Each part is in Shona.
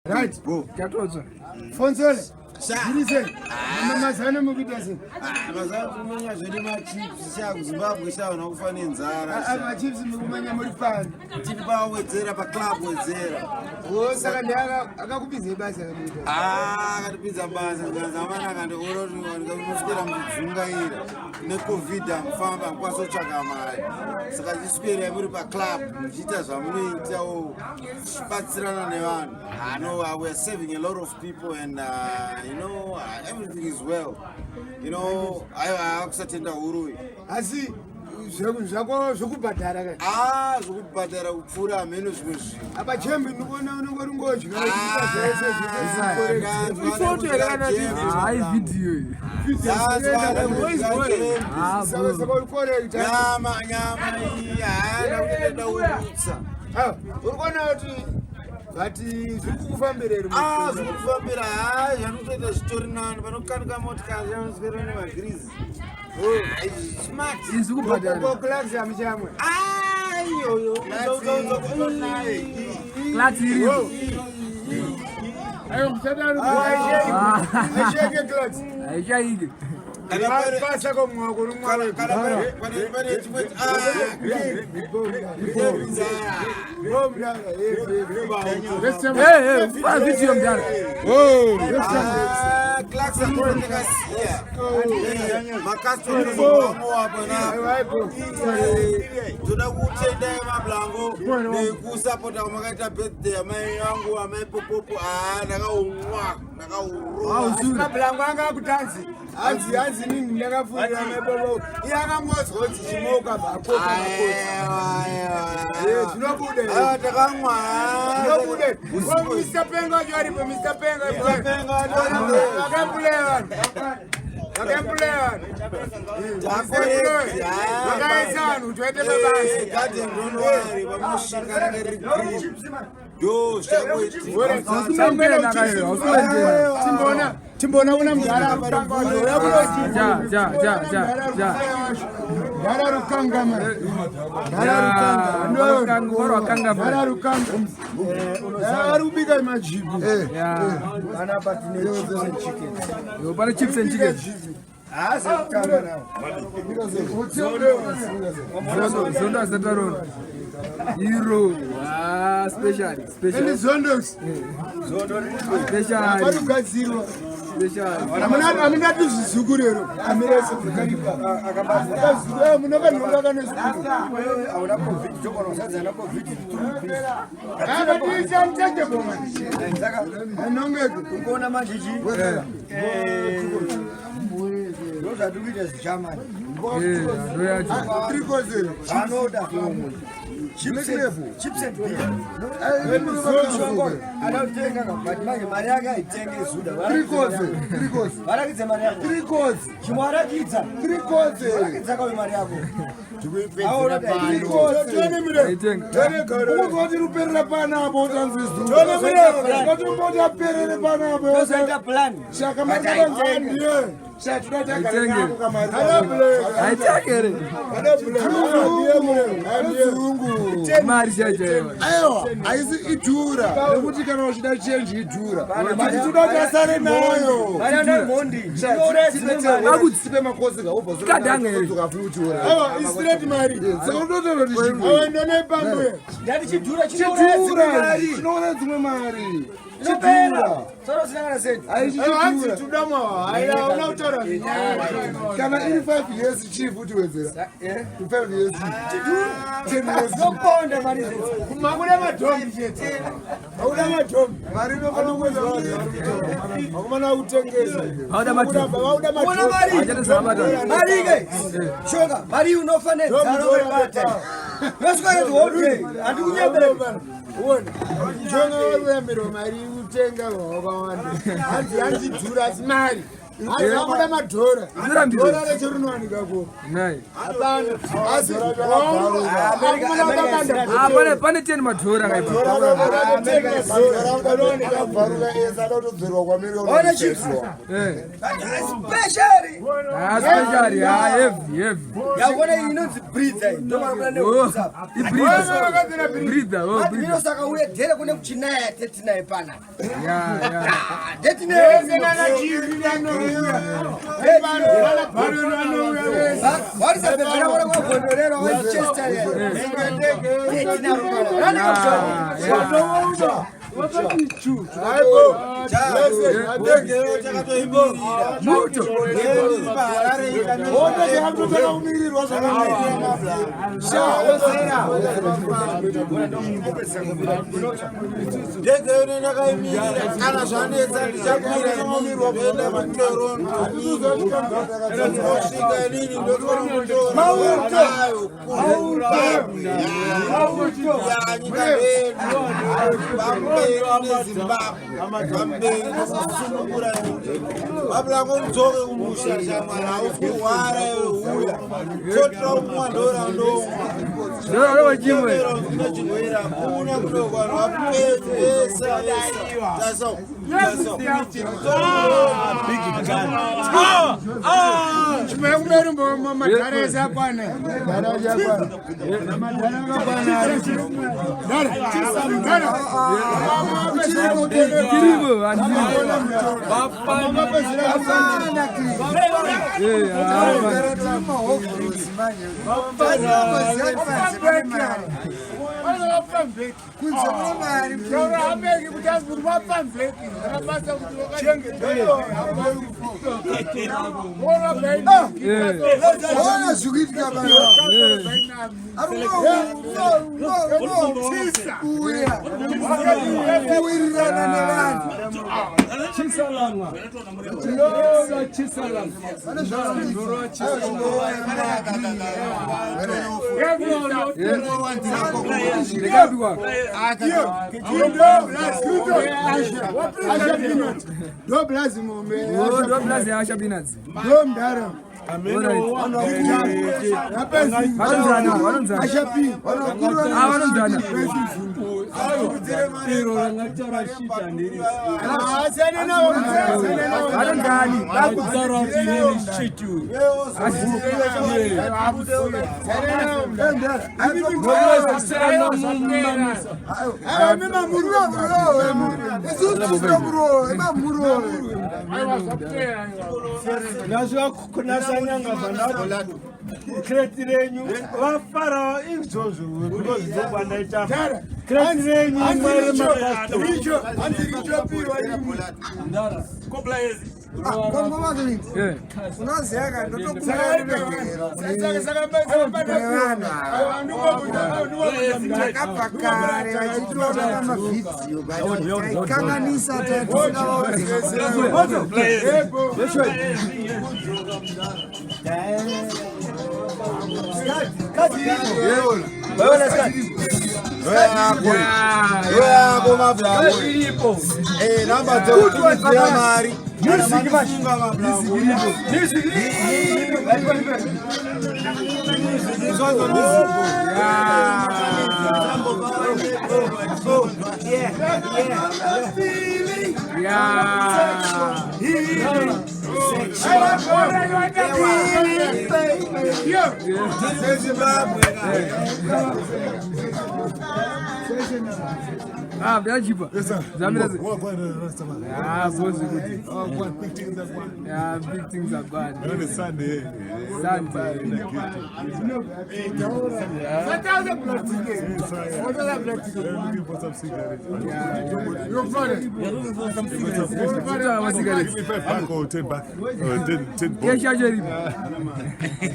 Right. Go. Tatotswa. Fonsole. Zviri sei? Mazano mukuita sei? Ah, mazano kumenya zvedu machips sha kuZimbabwe sha vanhu vakufa nenzara. Ah, machips mukumenya muri pano. Tiri pawedzera paclub wedzera. Oh, saka ndiye akakupinzei basa kamuita. Ah, akatipinza basa zvikanzi amana akandiona kuti unoswera muchidzungaira necovid amufamba mukwanisa kutsvaga mari. Saka chiswera muri paclub muchiita zvamunoitawo tichibatsirana nevanhu. I know we are saving a lot of people and everything is well. Aiwa kusatenda huruyi. Asi zvako zvokubhadhara ka? Ah, zvokubhadhara kupfuura hameno zvimwe zvinhu. Apa chembi ndikuona unenge uri ngodya zvese zvese. Ifoto here kana Hayi video iyi. Saka uri correct. Nyama nyama iyi haana kutoda urutsa. Ah, uri kuona kuti but zviri kukufambira here? Ah, zviri kufambira haa zvanotoita zvitori nani panokanika motikari yanoswera nemagirizi. Smart. Izvi kubhadhara. Ko Clarks hamuchamwe. Ah, iyoyo. Clarks iripo. Ayo musadaro. Aisheke Clarks. Haichaike. Pasa ko mwako uri mwawe. Pane chimwe Hey, hey, fanya video mdara. Clarks atonekasiya makastomaapo napo toda kutendai mablango nekusapota kwamakaita birthday amai vangu amai popopo aa ndakaumwa ndakauroa Mablango anga akutanzi. Hanzi hanzi nini ndakapfuurira maibobo. Iye akangonzwa kuti chimoka bvakoka makoti. Zvinobuda. Takamwa. Zvinobuda. Mr. Penga wacho aripo Mr. Penga. Mr. Penga Vakambuleya vanhu. Vakambuleya vanhu. Vakaisa vanhu kuti vaite mabasa. Garden don't worry vanosvika ringe riri green ndo zvichakuitika. Hausikuendera kayo, hausikuendera. Timbona timbona kuna mudhara Rukanga wacho. Uya kunoti- Ja, ja, ja, ja, ja. Mudhara Rukanga man. Mudhara Ja, Rukanga. Rukanga, Rukanga. Mudhara Rukanga. Ari kubika majibu. Yeah. Panapa tine chips and chicken. Yo, pane chips and chicken. Haasi kutamba nawo. Zondo, zondo asatarona. Hero. Ah, special, special. Ende Zondox. Special, Parikugadzirwa. special. Hamuna tuzvizuku rero. Akabazwa. Munokanhonga kane zuku. Hauna covid, jokona usadza na covid through this. Akatiisa mutete boma. Saka Anongeke. ukuona manje chi? Ndo zvatikuita zvichamani. Eh, ndo yacho. Vanoda. Chips chips and beer. Anotenga but manje mari yake haitenge zuda. Varakidze mari yako. Chimwe arakidza. Arakidza kawe mari yako. Aitenga. Ukuzoti ruperera panapo utanzizatomboti aperere panapo Tozoita plan. shaka makandiye Aitenge. Haitenge here. Mari chaiyo. Aiwa, haisi idhura nekuti kana uchida chenji idhura, but toda kuti asare nayo. Mari anoda mhondi. Inouraya dzimwe mari. Sipe makosi Kadanga here. Awa, istraight mari. Saka unototora kuti Awa ndone pamwe. Ndati chidhura chinouraya dzimwe chidhura mari. chinouraya dzimwe mari. Inopera. Soro usina kana senti. Awa hanzi tuda mwawa. Haina hauna kutaura zvinyaya. Kana iri 5 years chii futi wedzera 5 years, 10 years. Inoponda mari idzi. Makuda madhombi chete. Makuda madhombi. Mari inofana kuwedzera. Vakomana kutengesa. Vauda madhombi. Vauda Kuona mari. Achatesa abata. Mari ke. Shoka, mari unofa nenzara webata. Yosvika the whole day. Handikunyebere. Uone. Jonga vari kuyambirwa mari kutenga wakawanda. Hanzi hanzi dhura asi mari. Akuda madhora. Zvirambiro. Dhora recho rinowanika ko. Nai. Hapana. Asi Ah, pane pane 10 madhora kaipa. Ona chips. Eh. Special. Ah, special. Ah, heavy, heavy. Yakuona iyi inonzi breather iyi. Ndomaona Oh, nekuwhatsapp. i breather. Breather, oh, Ati breather. mino saka uye dhere kune kuchinaya tetinaye panapa. Yeah, yeah. Ah, tetinaye. Muto. Ndege ino ndakaimirira kana zvanetsa ndichakwira ndoenda kuToronto, ndosvika inini ndotora mutoro kuZimbabwe, ya nyika yedu, pamberi neZimbabwe, pamberi nekusunungura nyika. Vabulango mudzoke kumusha shamwari, hausi kurwara iwe, huya totora umwa ndora ndomwa. Ndora ndora chimwe. Madhara ese akwana. Madhara akwana. Madhara akakwana. Dara. Dara. Kirimo, handimo. Eh, ah, eh. Ona zvikuitika pano. Kuuya kuwirirana nevanhu. Ndekapi kwako? Ndoblazi mombe. Oh, ndo blazi yaasha peanuts. Ndo mdara. Alright. Vanonzana, vanonzana. Ashapi. Ah, vanonzana. Asiyana navo. Asiyana navo. Vanonzani. Kreti renyu vafara izvozvo ndozvizokwandaita kreti renyu mwere makasito. Eh. Unoziva ka, ndotokuregerera kune vanhu takabva kare vachitiona pamavhidhiyo, but taikanganisa, tatisingavaozi. Yako mablango. Eh, namba dzekutumidzira mari. Masunga mablango. Izvozvo ndizvo. Yeah. Zimbabwe. Ah, ndachipa. Zamira se. Ah, bozi kuti. Yeah, big things are gone. Sunday. Sunday. Looking for some cigarettes. Kutora masigarettes. Give me 5 back or 10 back. Or 10 bond. Cash yacho iripo.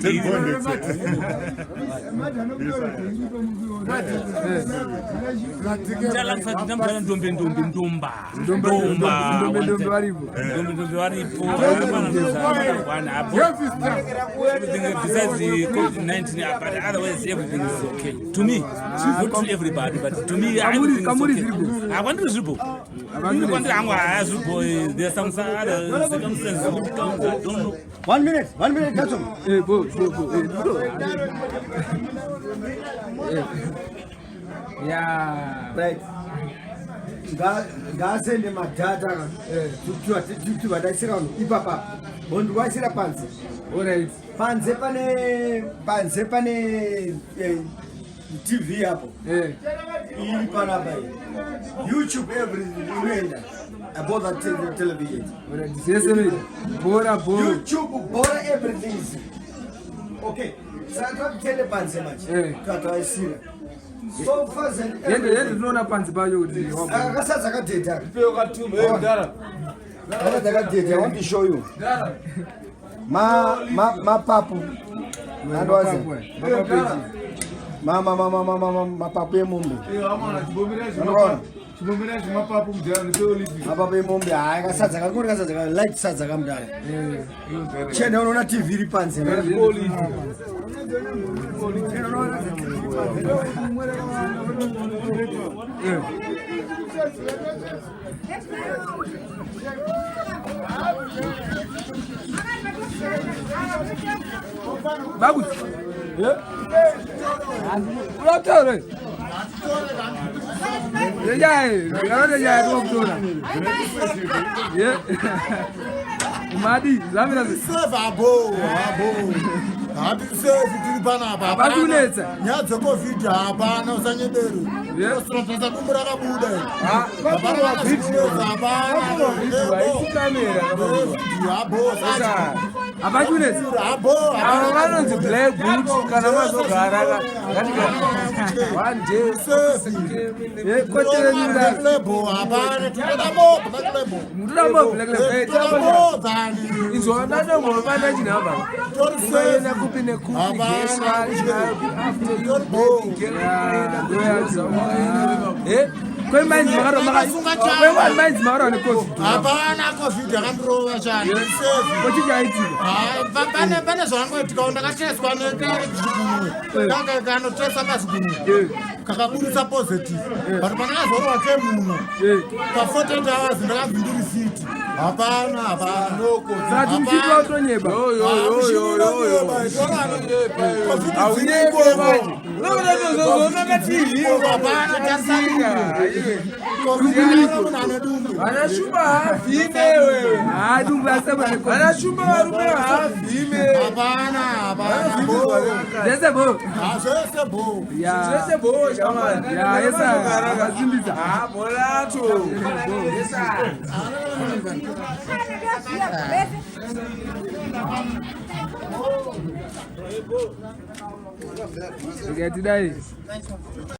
10 bond. Ndosati ndamudhara ndombe ndombe ndomba. Ndombe Ndomba. ndombe ndombe varipo. Ndombe ndombe varipo. Hapana hapo. Everything besides the COVID-19, but otherwise everything is okay. To me, not to everybody, but to me, everything is Kamuri okay. ziripo. Ah, kwandiri zviripo. Ini kwandiri hangu haya zviripo. There are some other circumstances which comes, I don't know. 1 minute, 1 minute, Katsom. Eh, bo bo bo. Eh, bo. Eh. Yeah. Right. Ngaasende madhata tuvadaisira vanhu ipapa bondiwaisira panze. Alright. Panze pane panze pane TV apo. Eh. Iri panapa iyi. YouTube everything inoenda. About that television. Alright. Zvese mimi. Bora bora. YouTube bora everything is. Okay. Saka takutende panze manje. Eh. Tataisira. Sofas and Yende yende everything. tinoona panze pacho kuti wabva. Akasadza kadhedha. Akasadza kadhedha. I want to show you. Ma ma mapapu. Andowaza. Mapapu echi. Ma ma ma ma ma ma ma mapapu emombe. Anoona. Chimbomira zvimapapu mudhara nepeolivi. Mapapu emombe. Hayi kasadza kakuri kasadza ka light sadza kamudhara. Eh. Chenda unoona TV iri panze. Bakuti. Eh? Urataura. Yeyai, ngavate kutora. Ye. Madi, zvamira sei? Safe abo, abo. Happy safe tiri panapa. Hapana kunetsa. Nyaya dzeCovid hapana usanyebero. Yeah. Unoratidza dumbu rakabuda iri. Ah, Hapana kunetsa, hapana. haisi kamera. Abo, Hapana kunetsa. abo. Avo vanonzi black boot kana mazogara ngatika one day Eh, kotere Black nyura. label hapana. Tinoda more black label. Mutoda more black label. Tinoda more than izvo ndanongova chinhamba Tori ungaenda safe. kupi nekupi Hapana. geswa after you Tori bo. baby girl Yeah, unoenda ndoyacho. Eh? Kwemainzi makarwa makarwa neCovid. Hapana COVID yakandirova chani. Safe. Kochichaitika. Hayi, pane zvakangoitikawo ndakateswa nekazigunwe kanga kanotesa mazigunwe kakaburitsa positive but pandakazorwa kemuno pa 48 hours ndakanzi ndiri fit hapana hapana Saka timuchiti watonyeba. Vana shumba haavhime wewe. Ah, dumbu rasema neCovid. Vana shumba varume haavhime. Hapana hapana Zvese bo. zvese bo Yeah. Zvese bho shamani. Yeah, yes sir. Akasimbisa. Ah, bhorato. Yes sir. Tikati dai.